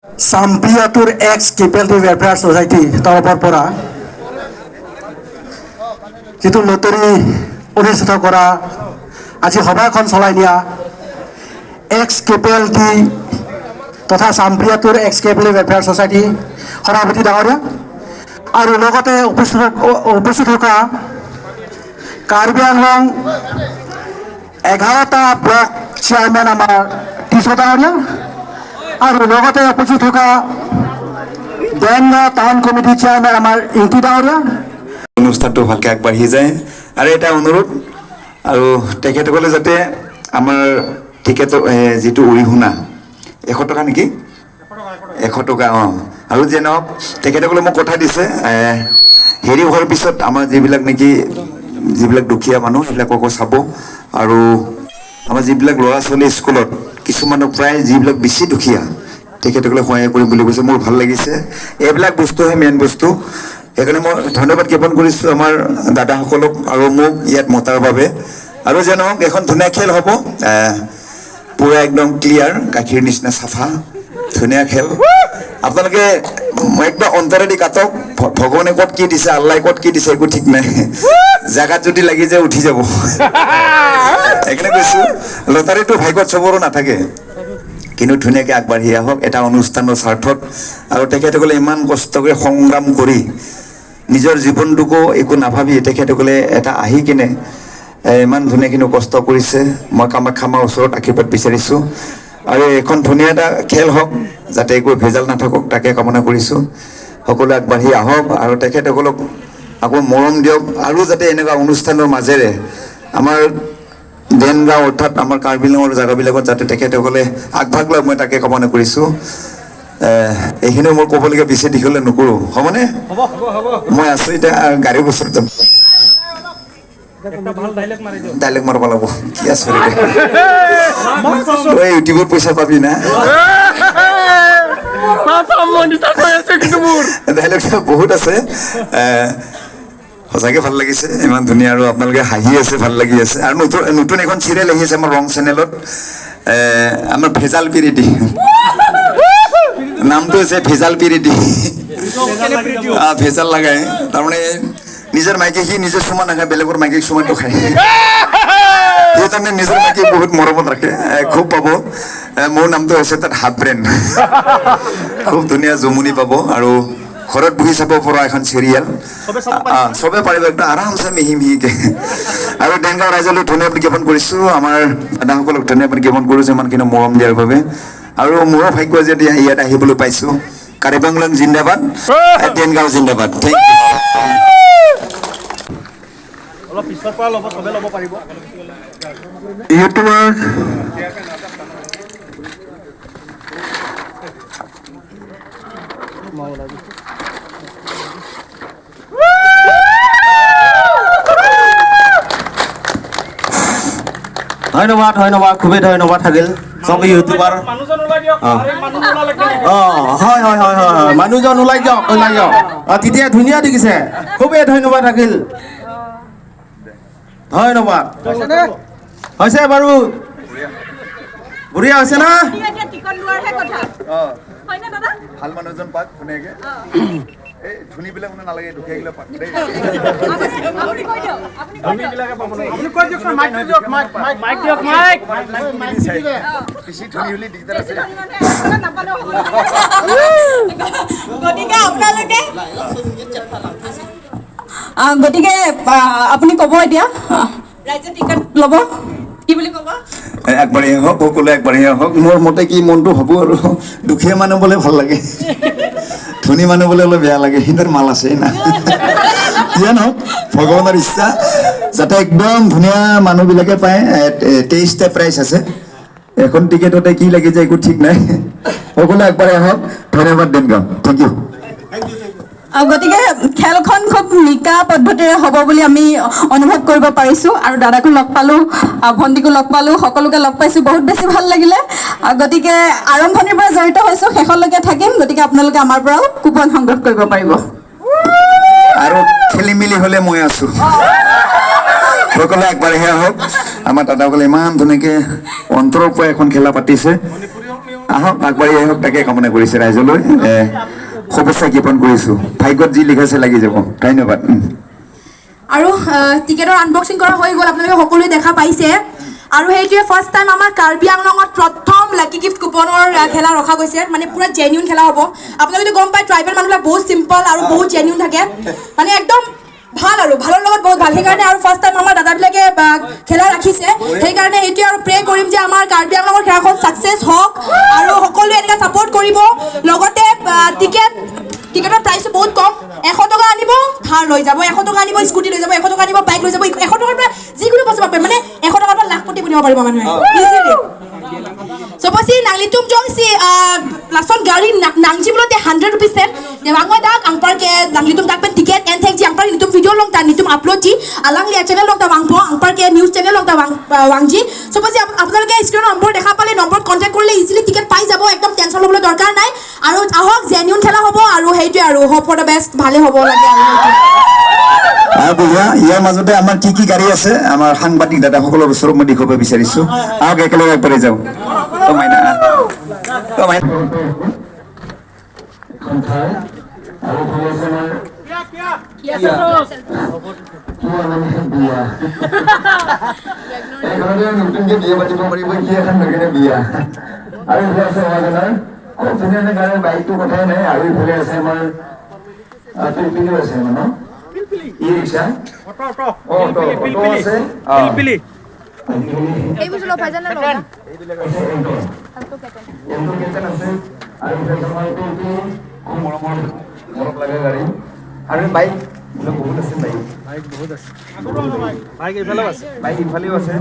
চাম্পিয়াটোৰ x KPLT welfare society তৰফৰ পৰা যিটো লটাৰী অনুষ্ঠিত কৰা আজি সভাখন চলাই দিয়া এক্স কেপিএলটি তথা চাম্পিয়াটোৰ এক্স কেপিএলটি ৱেলফেয়াৰ ছ'চাইটি সভাপতি ডাঙৰীয়া আৰু লগতে উপস্থিত থকা কাৰ্বি আংলং 11টা ব্লক চেয়াৰমেন আমাৰ টিছ ডাঙৰীয়া আৰু লগতে উপস্থিত থকা দেনগাঁও টাউন কমিটি চেয়াৰমেন আমাৰ ইংটি ডাঙৰীয়া। অনুষ্ঠানটো ভালকৈ আগবাঢ়ি যায় আৰু এটা অনুৰোধ আৰু তেখেতসকলে যাতে আমাৰ টিকেটৰ যিটো অৰিহণা 100 টকা নেকি, 100 টকা, অঁ, আৰু যে নহওক তেখেতসকলে মোক কথা দিছে, হেৰি হোৱাৰ পিছত আমাৰ যিবিলাক নেকি যিবিলাক দুখীয়া মানুহ সেইবিলাককো চাব আৰু আমাৰ যিবিলাক ল'ৰা ছোৱালী স্কুলত কিছুমানক প্ৰায় যিবিলাক বেছি দুখীয়া তেখেতসকলে সহায় কৰিম বুলি কৈছে। মোৰ ভাল লাগিছে, এইবিলাক বস্তুহে মেইন বস্তু। সেইকাৰণে মই ধন্যবাদ জ্ঞাপন কৰিছোঁ আমাৰ দাদাসকলক আৰু মোক ইয়াত মতাৰ বাবে। আৰু যে নহওক এখন ধুনীয়া খেল হ'ব, পূৰা একদম ক্লিয়াৰ, গাখীৰ নিচিনা চাফা ধুনীয়া খেল। আপোনালোকে একদম অন্তৰেদি কাটক, ভগৱানে ক'ত কি দিছে, আল্লাই ক'ত কি দিছে একো ঠিক নাই, জেগাত যদি লাগি যায় উঠি যাব। সেইকাৰণে কৈছোঁ লটাৰীটো ভাগ্যত চবৰো নাথাকে, কিন্তু ধুনীয়াকৈ আগবাঢ়ি আহক এটা অনুষ্ঠানৰ স্বাৰ্থত। আৰু তেখেতসকলে ইমান কষ্ট কৰি সংগ্ৰাম কৰি নিজৰ জীৱনটোকো একো নাভাবি তেখেতসকলে এটা আহি কিনে ইমান ধুনীয়াখিনি কষ্ট কৰিছে। মই কামাখ্যা মাৰ ওচৰত আশীৰ্বাদ বিচাৰিছোঁ আৰু এখন ধুনীয়া এটা খেল হওক, যাতে একো ভেজাল নাথাকক তাকে কামনা কৰিছোঁ। সকলোৱে আগবাঢ়ি আহক আৰু তেখেতসকলক আকৌ মৰম দিয়ক আৰু যাতে এনেকুৱা অনুষ্ঠানৰ মাজেৰে আমাৰ দেনগাঁও অৰ্থাৎ আমাৰ কাৰ্বি আংলঙৰ জেগাবিলাকত যাতে তেখেতসকলে আগভাগ লয়, মই তাকে কামনা কৰিছোঁ। এইখিনিও মোৰ ক'বলগীয়া, বেছি দীঘলে নকৰোঁ, হ'বনে? মই আছোঁ এতিয়া গাড়ীৰ ওচৰত যাম, ডাইলগ মাৰিব লাগিব। কি আচৰিত, তই ইউটিউবত পইচা পাবি না? ডাইলগ বহুত আছে। সঁচাকৈ ভাল লাগিছে, ইমান ধুনীয়া আৰু আপোনালোকে হাঁহি আছে, ভাল লাগি আছে। আৰু নতুন নতুন এখন চিৰিয়েল আহি আছে আমাৰ ৰং চেনেলত, আমাৰ ভেজাল পিৰিতি, নামটো হৈছে ভেজাল পিৰিতি। ভেজাল লাগাই, তাৰমানে নিজৰ মাইকী সি নিজৰ চুমা নাখায়, বেলেগৰ মাইকীক চুমাটো খায়। সেইকাৰণে নিজৰ মাইকী বহুত মৰমত ৰাখে, খুব পাব। মোৰ নামটো হৈছে তাত হাফ ব্ৰেণ্ড। খুব ধুনীয়া জমনি পাব আৰু ঘৰত বহি চাব পৰা এখন চিৰিয়েল, চবে পাৰিব একদম আৰামছে মিহি মিহিকে। আৰু দেনগাঁও ৰাইজলৈ ধন্যবাদ জ্ঞাপন কৰিছোঁ, আমাৰ দাদাসকলক ধন্যবাদ জ্ঞাপন কৰিছোঁ ইমানখিনি মৰম দিয়াৰ বাবে। আৰু মোৰো ভাগ্য যে ইয়াত আহিবলৈ পাইছোঁ। কাৰ্বি আংলং জিন্দাবাদ, দেনগাঁও জিন্দাবাদ। Thank you. YouTuber ধন্যবাদ, ধন্যবাদ, খুবেই ধন্যবাদ থাকিল চব ইউটিউবাৰ। অঁ, হয় হয় হয় হয় হয়, মানুহজন ওলাই যাওক, ওলাই যাওক। অঁ, তেতিয়া ধুনীয়া দেখিছে, খুবেই ধন্যবাদ থাকিল, ধন্যবাদ। হৈছে বাৰু, বঢ়িয়া হৈছে না? ভাল মানুহজন পাক ধুনীয়াকে, এই ধুনীবিলাক মানে নালাগে, দুখীয়াবিলাক পাক। গতিকে আপোনালোকে, গতিকে আপুনি ক'ব এতিয়া ৰাইজে টিকট ল'ব কি বুলি ক'ব? আগবাঢ়ি আহক, সকলোৱে আগবাঢ়ি আহক। মোৰ মতে কি মনটো হ'ব আৰু দুখীয়া মানুহ বোলে ভাল লাগে, ধনী মানুহ বোলে অলপ বেয়া লাগে, সিহঁতৰ মাল আছে না। যিয়ে নহওক ভগৱানৰ ইচ্ছা যাতে একদম ধুনীয়া মানুহবিলাকে পায়। 23টা প্ৰাইজ আছে, এখন টিকেটতে কি লাগি যায় একো ঠিক নাই। সকলোৱে আগবাঢ়ি আহক। ধন্যবাদ দেনগাঁও, thank U. গতিকে খেলখন খুব নিকা পদ্ধতিৰে হ'ব বুলি আমি অনুভৱ কৰিব পাৰিছোঁ। আৰু দাদাকো লগ পালোঁ, ভণ্টিকো লগ পালোঁ, সকলোকে লগ পাইছোঁ, বহুত বেছি ভাল লাগিলে। গতিকে আৰম্ভণিৰ পৰা জড়িত হৈছোঁ, শেষলৈকে থাকিম। গতিকে আপোনালোকে আমাৰ পৰাও কুপন সংগ্ৰহ কৰিব পাৰিব। আৰু খেলি মেলি হ'লে মই আছোঁ, সকলোৱে আগবাঢ়ি আহক। আমাৰ দাদাসকলে ইমান ধুনীয়াকৈ অন্তৰৰ পৰা এখন খেলা পাতিছে। আহক, আগবাঢ়ি আহক, তাকে কামনা কৰিছে। ৰাইজলৈ শুভেচ্ছা জ্ঞাপন কৰিছোঁ। ভাগ্যত যি লিখাছে লাগি যাব। ধন্যবাদ। আৰু টিকেটৰ আনবক্সিং কৰা হৈ গ'ল, আপোনালোকে সকলোৱে দেখা পাইছে। আৰু সেইটোৱে ফাৰ্ষ্ট টাইম আমাৰ কাৰ্বি আংলঙত প্ৰথম লাকি গিফ্ট কুপনৰ খেলা ৰখা গৈছে। মানে পূৰা জেনিউন খেলা হ'ব। আপোনালোকে গম পায়, ট্ৰাইবেল মানুহবিলাক বহুত চিম্পল আৰু বহুত জেনিউন থাকে, মানে একদম ভাল আৰু ভালৰ লগত বহুত ভাল। সেইকাৰণে আৰু ফাৰ্ষ্ট টাইম আমাৰ দাদাবিলাকে খেলা ৰাখিছে। সেইকাৰণে সেইটোৱে আৰু প্ৰে কৰিম যে আমাৰ কাৰ্বি আংলঙৰ খেলাখন ছাকচেছ হওক আৰু সকলোৱে এনেকৈ ছাপৰ্ট কৰিব। লগতে টিকেটৰ প্ৰাইচো বহুত কম। 100 টকা আনিব, থাৰ লৈ যাব। 100 টকা আনিব, স্কুটি লৈ যাব। 100 টকা আনিব, বাইক লৈ যাব। 100 টকাৰ পৰা যিকোনো বস্তু পাব। মানে 100 টকাৰ পৰা লাখপতি বনিব পাৰিব মানুহে easily. Suppose si nang litum jong si lason gari nang ji bulo te ₹100 pen de wangwa dak angpar ke nang litum dak pen ticket and thank ji angpar nitum video long ta nitum upload ji alang lia channel long ta wangpo angpar ke news channel long ta wang wangji। Suppose আপোনালোকে স্ক্ৰীনৰ number দেখা পালে নম্বৰত contact কৰিলে easily ticket পাই যাব। একদম tension ল'বলৈ দৰকাৰ নাই। আৰু আহক, জেনিউন খেলা হ'ব। আৰু সেইটোৱে আৰু হোপ ফৰ the best, ভালে হ'ব লাগে আৰু সেইটোৱে। আৰু বঢ়িয়া। ইয়াৰ মাজতে আমাৰ কি কি গাড়ী আছে, আমাৰ সাংবাদিক দাদাসকলৰ ওচৰত মই দেখুৱাব বিচাৰিছোঁ। আহক, একেলগে আগবাঢ়ি যাওঁ। অ মাইনা, আহ। অ মাইনা। এখন ঠাই আৰু ইফালে আছে আমাৰ কিয়া মানে বিয়া। এইখনতে নতুনকে বিয়া পাতিব পাৰিব কি এখন নতুন বিয়া। আৰু ইফালে আছে ৱাগনাৰ, খুব ধুনীয়া ধুনীয়া গাড়ী। বাইকটো কথাই নাই। আৰু ইফালে আছে আমাৰ পিলপিলিও আছে, মানে ই ৰিক্সা, অটো, অটো আছে। পিলপিলি। এইবোৰ এইবিলাক আছে, এল্টো, এল্টো কেইখন আছে। আৰু ইফালে আমাৰ পিলপিলি, খুব মৰমৰ, মৰম লগা গাড়ী। আৰু বাইক বোলে বহুত আছে। বাইক বাইক বহুত আছে, বাইক এইফালেও আছে। বাইক ইফালেও আছে।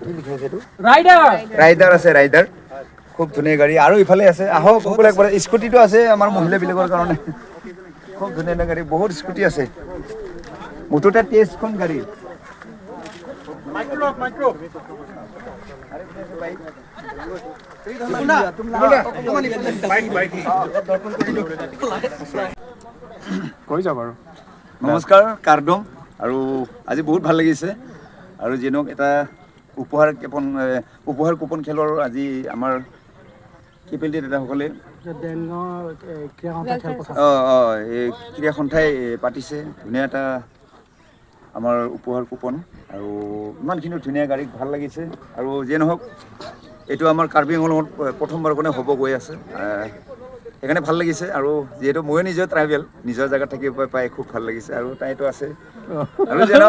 কি লিখা আছে এইটো? ৰাইডাৰ। ৰাইডাৰ আছে, ৰাইডাৰ, খুব ধুনীয়া গাড়ী। আৰু ইফালে আছে, আহক সকলো একবাৰ। স্কুটিটো আছে আমাৰ মহিলাবিলাকৰ কাৰণে, খুব ধুনীয়া ধুনীয়া গাড়ী। বহুত স্কুটি আছে, মুঠতে 23খন গাড়ী। Micro, micro. Bike, bike. কৈ যাওক আৰু। নমস্কাৰ কাৰ্দম। আৰু আজি বহুত ভাল লাগিছে। আৰু যি নহওক, এটা উপহাৰ কেপন উপহাৰ কুপন খেলৰ আজি আমাৰ কেপিএল দাদাসকলে অঁ এই ক্ৰীড়া সন্থাই পাতিছে। ধুনীয়া এটা আমাৰ উপহাৰ কুপন আৰু ইমানখিনি ধুনীয়া গাড়ী, ভাল লাগিছে। আৰু যিয়ে নহওক, এইটো আমাৰ কাৰ্বি আংলঙত প্ৰথমবাৰ কাৰণে হ'ব গৈ আছে, সেইকাৰণে ভাল লাগিছে। আৰু যিহেতু ময়ো নিজৰ ট্ৰাইবেল, নিজৰ জেগাত থাকিব পাই খুব ভাল লাগিছে। আৰু তাইতো আছে। আৰু যেন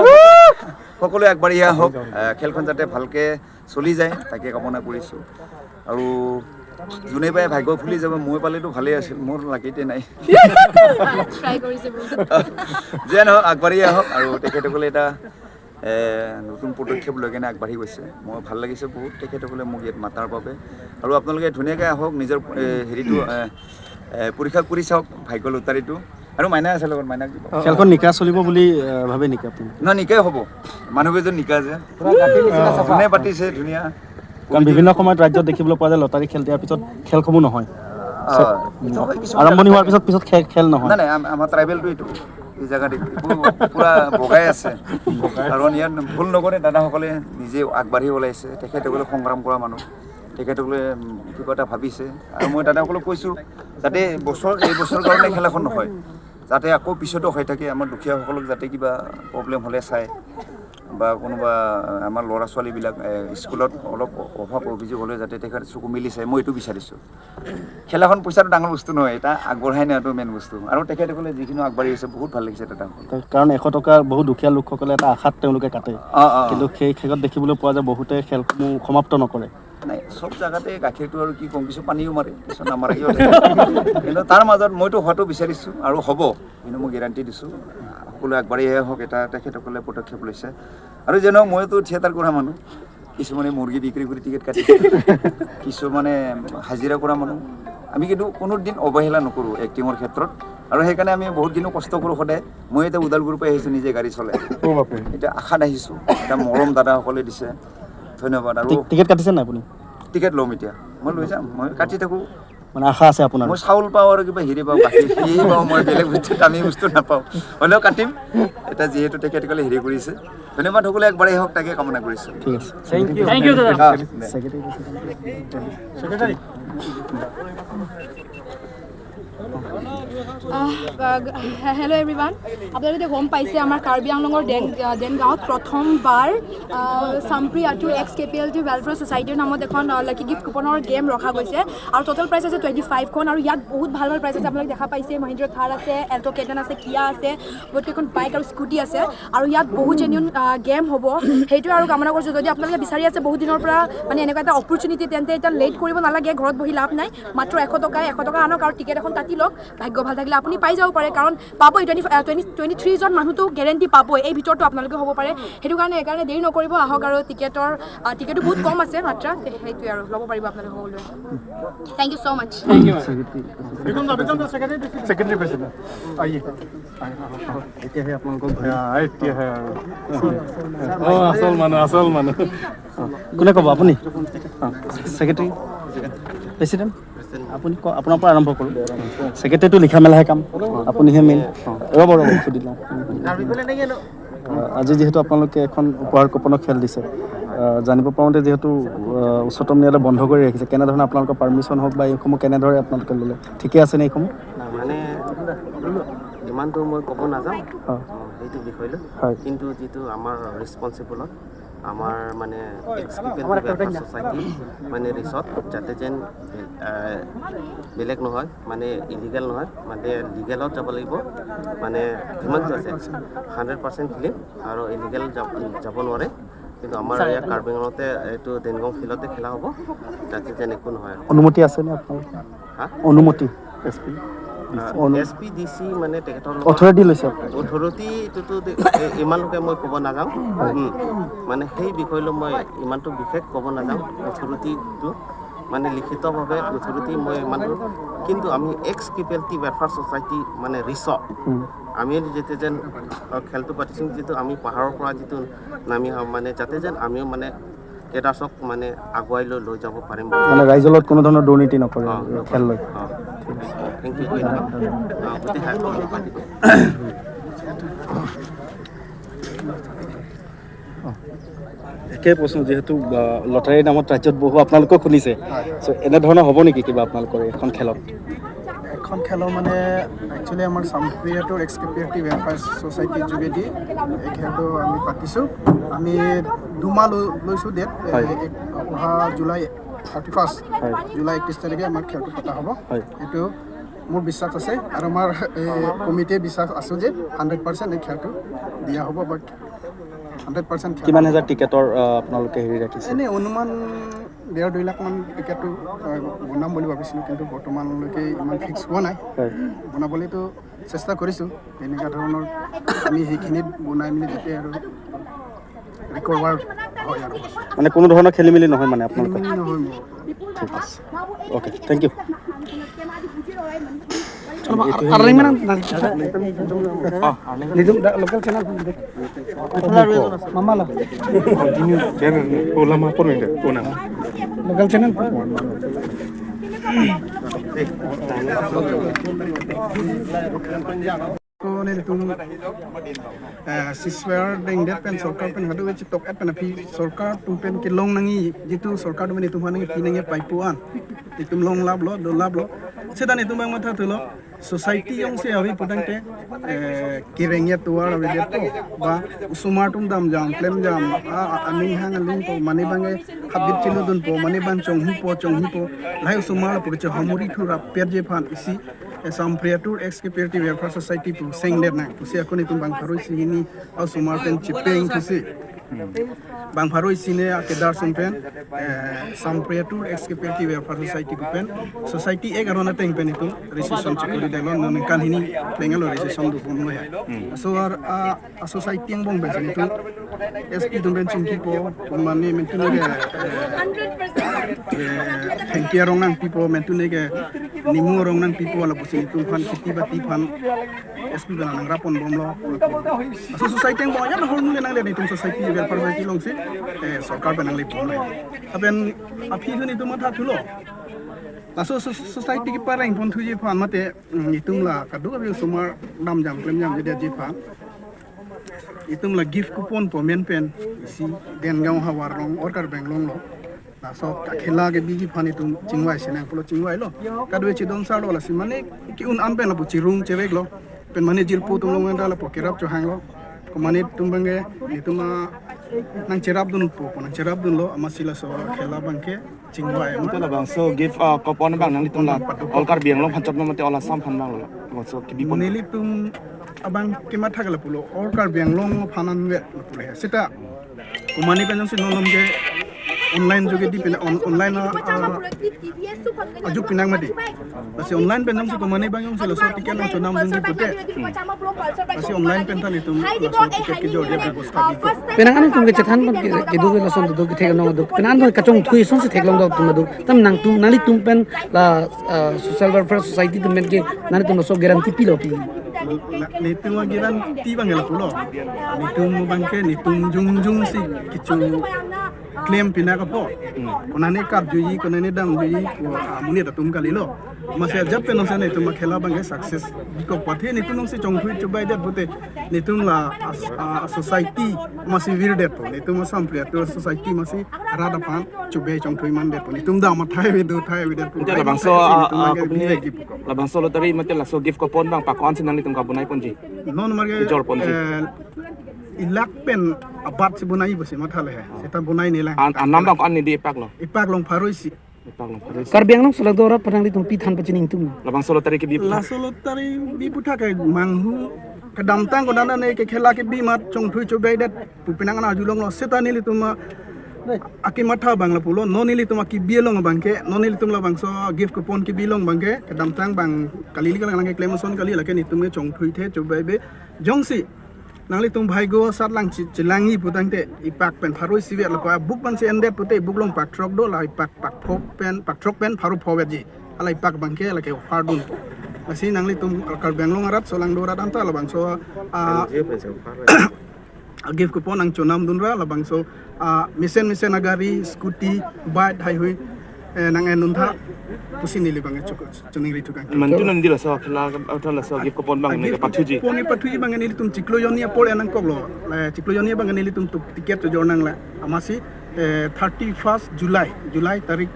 সকলোৱে আগবাঢ়ি আহক, খেলখন যাতে ভালকৈ চলি যায় তাকে কামনা কৰিছোঁ। আৰু যোনে পাই ভাগ্য ফুলি যাব। মই পালেতো ভালেই আছিল, মোৰ লাকিতে নাই। যিয়ে নহওক, আগবাঢ়ি আহক। আৰু তেখেতসকলে এটা নতুন পদক্ষেপ লৈ কেনে আগবাঢ়ি গৈছে। মই ভাল লাগিছে বহুত তেখেতসকলে মোক ইয়াত মাতাৰ বাবে। আৰু আপোনালোকে ধুনীয়াকৈ আহক, নিজৰ হেৰিটো পৰীক্ষা কৰি চাওক, ভাগ্য লোটাৰীটো। আৰু মাইনা আছে লগত, মাইনাক দিব। খেলখন নিকা চলিব বুলি ভাবে নেকি আপুনি? নহয়, নিকাই হ'ব। মানুহকেইজন নিকা যে ধুনীয়া পাতিছে, ধুনীয়া। কাৰণ বিভিন্ন সময়ত ৰাজ্যত দেখিবলৈ পোৱা যায়, লটাৰী খেল দিয়াৰ পিছত খেলসমূহ নহয়। এইটো হয়, কিছুমান আৰম্ভণি হোৱাৰ পিছত খেল নহয়। নাই নাই, আমাৰ ট্ৰাইবেলটো এইটো এই জেগাত এইবোৰ পূৰা বগাই আছে। কাৰণ ইয়াত ভুল নকৰে, দাদাসকলে নিজে আগবাঢ়ি ওলাইছে। তেখেতসকলে সংগ্ৰাম কৰা মানুহ, তেখেতসকলে কিবা এটা ভাবিছে। আৰু মই দাদাসকলক কৈছোঁ যাতে এই বছৰৰ কাৰণে খেলাখন নহয়, যাতে আকৌ পিছতো হৈ থাকে। আমাৰ দুখীয়াসকলক যাতে কিবা প্ৰব্লেম হ'লে চায় বা কোনোবা আমাৰ ল'ৰা ছোৱালীবিলাক স্কুলত অলপ অভাৱ অভিযোগ হ'লে যাতে তেখেত চকু মেলি চায়, মই এইটো বিচাৰিছোঁ। খেলাখন পইচাটো ডাঙৰ বস্তু নহয়, এটা আগবঢ়াই নিয়াটো মেইন বস্তু। আৰু তেখেতসকলে যিখিনি আগবাঢ়ি আছে, বহুত ভাল লাগিছে দাদাসকল। কাৰণ 100 টকা বহু দুখীয়া লোকসকলে এটা আশাত তেওঁলোকে কাটে। অঁ অঁ কিন্তু সেই শেষত দেখিবলৈ পোৱা যায়, বহুতে খেলসমূহ সমাপ্ত নকৰে। নাই, চব জেগাতে গাখীৰটো আৰু কি ক'ম, কিছু পানীও মাৰে, কিছু নামাৰাকেও থাকে। কিন্তু তাৰ মাজত মইতো হোৱাটো বিচাৰিছোঁ আৰু হ'ব, কিন্তু মই গেৰাণ্টি দিছোঁ। সকলোৱে আগবাঢ়িহে হওক, এটা তেখেতসকলে পদক্ষেপ লৈছে। আৰু যেন মইতো থিয়েটাৰ কৰা মানুহ, কিছুমানে মুৰ্গী বিক্ৰী কৰি টিকেট কাটিছে, কিছুমানে হাজিৰা কৰা মানুহ। আমি কিন্তু কোনো দিন অৱহেলা নকৰোঁ এক্টিঙৰ ক্ষেত্ৰত। আৰু সেইকাৰণে আমি বহুতখিনি কষ্ট কৰোঁ সদায়। মই এতিয়া ওদালগুৰিৰ পৰা আহিছোঁ নিজে গাড়ী চলাই। এতিয়া আশাত আহিছোঁ, এটা মৰম দাদাসকলে দিছে, ধন্যবাদ। আৰু টিকেট কাটিছে নাই আপুনি? টিকেট ল'ম এতিয়া, মই লৈ যাম। মই কাটি থাকোঁ। মানে আশা আছে আপোনাৰ? মই চাউল পাওঁ আৰু কিবা হেৰি পাওঁ, গাখীৰ সেয়ে পাওঁ। মই বেলেগ বস্তু, দামী বস্তু নাপাওঁ, হ'লেও কাটিম এতিয়া, যিহেতু তেখেতসকলে হেৰি কৰিছে। ধন্যবাদ, সকলোৱে আগবাঢ়ি হওক তাকে কামনা কৰিছোঁ। ঠিক আছে। Thank U দাদা। দে। ছেক্ৰেটাৰী। হেল্ল' এভৰিৱান, আপোনালোকে গম পাইছে আমাৰ কাৰ্বি আংলঙৰ দেনগাঁৱত প্ৰথমবাৰ চাম্প্ৰি আটু এক্স কেপিএলটি ৱেলফেয়াৰ ছ'চাইটিৰ নামত এখন লাকি গিফ্ট কুপনৰ গেম ৰখা গৈছে আৰু ট'টেল প্ৰাইজ আছে 25খন আৰু ইয়াত বহুত ভাল ভাল প্ৰাইজ আছে। আপোনালোকে দেখা পাইছে মহিন্দ্ৰ থাৰ আছে, এল্ট' কেটেন আছে, কিয়া আছে, বহুতকেইখন বাইক আৰু স্কুটি আছে আৰু ইয়াত বহুত জেনিউন গেম হ'ব। সেইটোৱে আৰু কামনা কৰিছোঁ। যদি আপোনালোকে বিচাৰি আছে বহুত দিনৰ পৰা মানে এনেকুৱা এটা অপৰচুনিটি, তেন্তে এতিয়া লেট কৰিব নালাগে, ঘৰত বহি লাভ নাই। মাত্ৰ 100 টকা 100 টকা আনক আৰু টিকেট এখন কাটি লওক। ভাগ্য ভাল থাকিলে আপুনি পাই যাব পাৰে, কাৰণ পাবই। 23জন মানুহটো গেৰেণ্টি পাবই, এই ভিতৰতো আপোনালোকে হ'ব পাৰে। সেইটো কাৰণে সেইকাৰণে দেৰি নকৰিব, আহক আৰু টিকেটো বহুত কম আছে মাত্ৰা, সেইটোৱে আৰু ল'ব পাৰিব আপোনালোকে সকলোৱে। Thank you so much. Secretary president आइए। এতিয়াহে আপোনালোকক এতিয়াহে আৰু অঁ, আচল মানুহ, আচল মানুহ। কোনে ক'ব? আপুনি ছেক্ৰেটাৰী, প্ৰেচিডেণ্ট, আপুনি ক। আপোনাৰ পৰা আৰম্ভ কৰোঁ। ছেক্ৰেটাৰীটো লিখা মেলাহে কাম, আপুনিহে মেইন। ৰ'ব ৰ'ব, সুধি লওঁ। আজি যিহেতু আপোনালোকে এখন উপহাৰ কুপনৰ খেল দিছে, জানিব পাৰোঁতে যিহেতু উচ্চতম ন্যায়ালয়ে বন্ধ কৰি ৰাখিছে, কেনেধৰণে আপোনালোকৰ পাৰ্মিশ্যন হওক বা এইসমূহ কেনেদৰে আপোনালোকে ল'লে? ঠিকে আছেনে এইসমূহ? মানে ইমানটো মই ক'ব নাযাওঁ সেইটো বিষয়লৈ। কিন্তু যিটো আমাৰ ৰেচপনচিবলত আমাৰ মানে এক্স ছ'চাইটি মানে ৰিচত যাতে যেন বেলেগ নহয়, মানে ইলিগেল নহয়, মানে লিগেলত যাব লাগিব। মানে যিমানটো আছে 100% খেলিম আৰু ইলিগেল যাব নোৱাৰে। কিন্তু আমাৰ ইয়াত কাৰ্বি আংলঙতে এইটো দেনগাঁও ফিল্ডতে খেলা হ'ব, যাতে যেন একো নহয় আৰু। অনুমতি আছেনে আপোনালোকৰ? হা? অনুমতি S P? S P, D C মানে তেখেতৰ অথৰিটি লৈছে? অথৰিটিটোতো ইমানলৈকে মই ক'ব নাযাওঁ। মানে সেই বিষয়লৈ মই ইমানটো বিশেষ ক'ব নাযাওঁ। অথৰিটিটো মানে লিখিতভাৱে অথৰিটি মই ইমানটো, কিন্তু আমি এক্স কেপিএলটি ৱেলফেয়াৰ ছ'চাইটি মানে ৰিচত আমি যেতিয়া যেন খেলটো পাতিছোঁ, যিটো আমি পাহাৰৰ পৰা যিটো নামি আহোঁ, মানে যাতে যেন আমিও মানে কেডাৰ্ছক মানে আগুৱাই লৈ লৈ যাব পাৰিম বুলি। মানে ৰাইজৰ লগত কোনো ধৰণৰ দুৰ্নীতি নকৰে খেল লৈ। অঁ, thank U, ধন্যবাদ। গোটেই পাতিব। একে প্ৰশ্ন, যিহেতু লটাৰীৰ নামত ৰাজ্যত বহু আপোনালোকেও শুনিছে, চ' এনেধৰণৰ হ'ব নেকি কিবা আপোনালোকৰ এখন খেলত? এখন খেলৰ মানে একচুৱেলি আমাৰ চাম্প্ৰিয়াটোৰ এক্স কেপিএলটি ৱেলফেয়াৰ ছ'চাইটিৰ যোগেদি এই খেলটো আমি পাতিছোঁ। আমি 2 মাহ লৈছোঁ ডেট। অহা জুলাই 31, জুলাই 31 তাৰিখে আমাৰ খেলটো পতা হ'ব। এইটো মোৰ বিশ্বাস আছে আৰু আমাৰ এই কমিটিয়ে বিশ্বাস আছোঁ যে 100% এই খেলটো দিয়া হ'ব বা 100%। কিমান হাজাৰ টিকেটৰ আপোনালোকে হেৰি ৰাখিছে? এনেই অনুমান 1.5-2 লাখমান টিকেটটো বনাম বুলি ভাবিছিলোঁ, কিন্তু বৰ্তমানলৈকে ইমান ফিক্স হোৱা নাই। বনাবলৈতো চেষ্টা কৰিছোঁ। তেনেকুৱা ধৰণৰ আমি সেইখিনিত বনাই মেলি যাতে আৰু ৰিকভাৰ হয় আৰু। মানে কোনো ধৰণৰ খেলি মেলি নহয় মানে আপোনালোকৰ? খেলি মেলি নহয় মোৰ। ঠিক আছে, okay, thank U. Local channel. Ulama pun ada, ulama. Local channel. Tum ceasefire deng det pen sarkar pen hadu chi tok at pen phi sarkar tum pen ki long nangi jitu sarkar tum ni tum hangi phi nangi paipu an itum long lab lo do lab lo sedan itum bang matha thulo society yong se avi putang te kirengya tuar avi det to ba usumar tum dam jam plem jam amin hang alim po mani bange habit chilu dun po mani ban chong hu po chong hu po lai usumar po che hamuri thu ra per je phan isi Sampriatur ex KPLT Welfare Society pu senglet na pusi aku ni tumbang paroi sini au sumar pen chipeng pusi bang paroi sine akedar sumpen Sampriatur ex KPLT Welfare Society ku pen society ek arona teng pen itu registration chikuli daglon non kan hini pengalo registration du pon ya so ar a society ang bong ben itu SP tumben chingki po mani mentune ke Thenkia rong nang pipo mentune ke nimu rong nang pipo ala pusi itu phan kheti bati phan SP bana nang rapon bom lo so society ang bong ya hol nule nang le itu society welfare society long si sarkar banang le bom le apen aphi hun itu matha thulo Laso society ki pareng pon thuji phan mate itum la kadu abi sumar dam jam klem jam jadi ji phan itum la gift coupon po men pen isi den gaon hawar rong or kar benglong lo So khela ke bigi phani tum chingwai senang pulo chingwai lo kadwe chidon sar lo la simane ki un ampen la chirung chewek lo pen mane jilpu tum lo la pokerap chohang lo komane tum bange ni tuma nang cherap dun po nang cherap dun lo amasila so khela bangke chingwai ma la bang so give coupon bang nang tum la all Karbi Anglong phanchap no mate all Assam phan bang lo so ki bi nili tum abang kima thakla pulo all Karbi Anglong phanan we pule sita komane penjong si nolom ge online যোগেদি online আজুক পিনাং মাটি বাসি online পেনজং সি কমানি বাং সি লসো ticket নাম চনাম June পুতে বাসি online পেনথা নি তুম লসো ticket কি জোর ব্যবস্থা দি পেনাং আন তুম কে চেথান পন কে দু লসন দু কে থেক নং দু পেনাং দু কাচং থুই সন সি থেক লং দু তুম দু তম নাং তুম নালি তুম পেন লা সোশ্যাল ওয়েলফেয়ার সোসাইটি তুম মেন কে নালি তুম লসো guarantee pillow P nitung giran ti bang la pulo nitung bangke nitung jung jung si kichu claim pina ka po konane kap juyi konane dam juyi amuni da tum kali lo mase jab pe no se ne tum khela bangke success ko pathe nitung nong si chongthui chubai det bote nitung la society masi vir det po nitung sam player to society masi rada pan chubai chongthui man det po nitung da ma thai vi du thai vi det po la bang so la bang so lottery mate la so gift coupon bang pakon sinang nitung ka bunai ponji non marge jor ponji ilak pen abat si bunai bose mathale hai seta bunai nila anam bang an ni di ipak lo ipak long pharoi si ipak long pharoi Karbi Anglong solak dora panang li tum pi than pachining tum la bang solo tari ke bi la solo tari bi putha ke manghu ke damtang ko dana ne ke khela ke bi mat chongthui chobai det pupinang na julong lo seta nili tum aki matha bangla pulo no nili tum ki bielong bangke no nili tum la bangso gift coupon ki bilong bangke ke damtang bang kali li lang ke claimson kali la ke ni tum ke chongthui the chobai be jongsi nangli tum bhai go sat lang chilangi putang te ipak pen pharoi siwe la pa book ban se ende pute book long pak trok do la ipak pak phop pen pak trok pen pharu phowet ji ala ipak bangke la ke offer dun lasi nangli tum Karbi Anglong arat solang dorat anta la bangso gift coupon ang chonam dunra la bangso misen misen agari scooty bike hai hui nang enuntha pusi nili bange chok chuning ri thukang mantu nandi la so khela la so gift coupon bang ne pathuji poni pathuji bange nili tum chiklo jonia pol enang koklo la chiklo jonia bange nili tum ticket to jornang la amasi 31st July tarik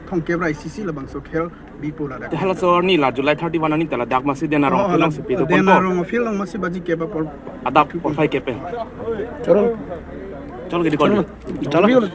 thong kebra ICC la bangso khel bipola da hala so ni la July 31 ani tala dak masi dena rong filong sipi to dena rong filong masi baji keba por adap por phai kepe cholo cholo ke di cholo.